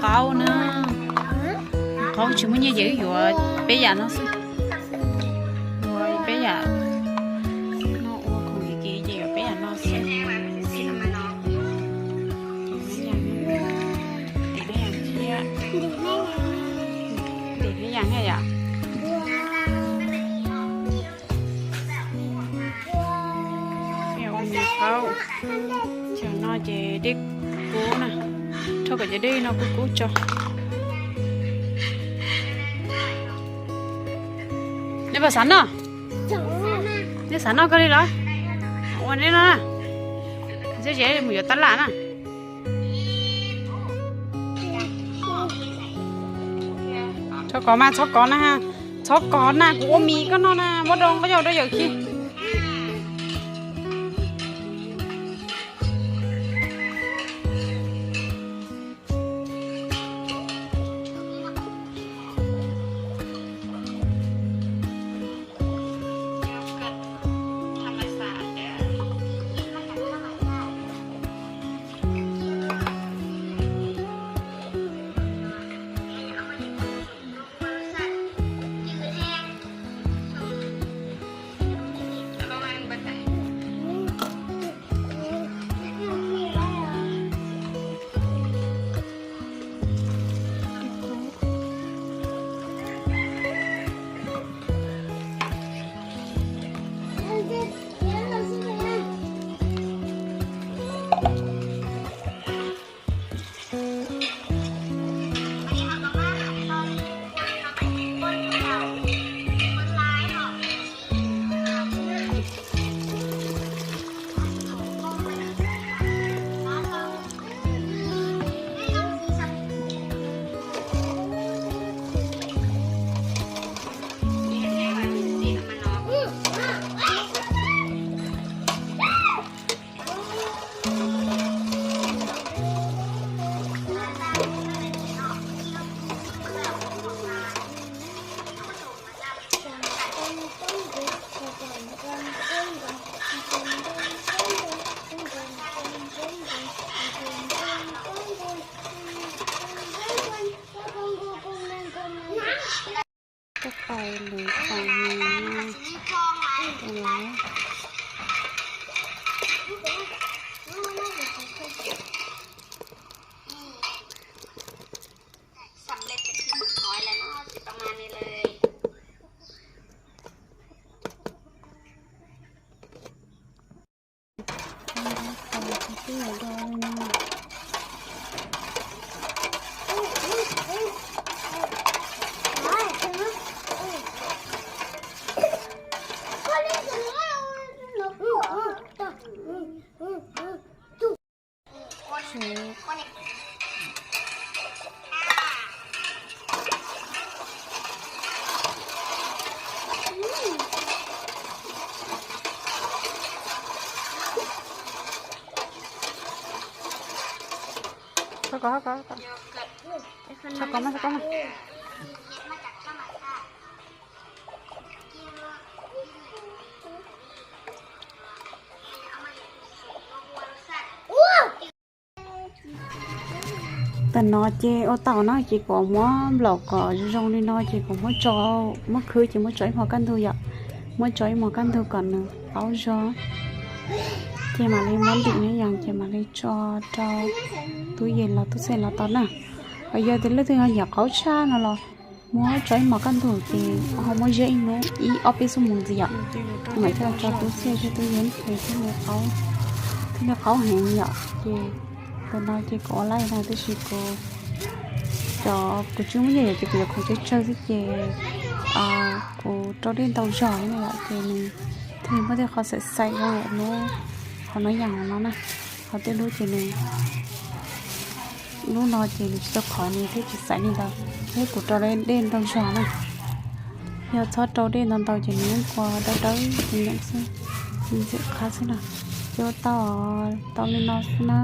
Qaub na, qaub tsis muaj nyiaj ces wb yuav peb yam no xwb. Yuav peb yam no ua khoom kim kim ces yuav peb yam no xwb. Tim peb yam thiab, tim peb yam thiab yom. Ua me qaub, cov no ces dej kub na, rau kom cov dej no kub kub tso. Nej puas xav noj? Nej xav noj kawg li los? Ua nej no na, txhob ze, mus yuav tab lam na. Txhob kov mas, txhob kov na, txhob kov na, kuv ua mis koj noj na, muab rau koj yawm rau yawm khi. Koj pais lwm qhov no, Tam no ces ua tau na, ces kuv muab nplaum kom zoo li no ces kuv muab tso, muab khwb ces muab tso ib hmos kaj ntug yom, muab tso ib hmos kaj ntug kom nws qaub zog, ces mam li muab ntim na yom, ces mam li tso rau tub yees los tub txhej los tau na. Ho yog tias leej twg ho nyiam qaub tshaj no los muab tso ib hmos kaj ntug ces ho muab ziab ib hnub ib ob peb xuab moos ntxiv yom, mam coj tso tub txhej thiab tub yees es thiaj li qaub, thiaj li qaub heev yom. Ces tam no ces kuv ua laij no tab sis kuv, cov kuv tsis muaj nyiaj yom, ces kuv yuav khoom tsawg tsawg xwb ces kuv rau dej ntau zog na yom, ces nws thiaj li muaj tej qhov xaim xaim zoo lub, qhov no yam no na, qhov tej lub ces nws, lub no ces nws tsis tau qhov nws thiaj tsis xaim li ntawd, thiab kuv rau dej ntau zog na. Yog txhob rau dej ntau ntau ces nws yeej kua dawb dawb xwb, ntxim qab xwb na. Ces ua tau, tau li no xwb na.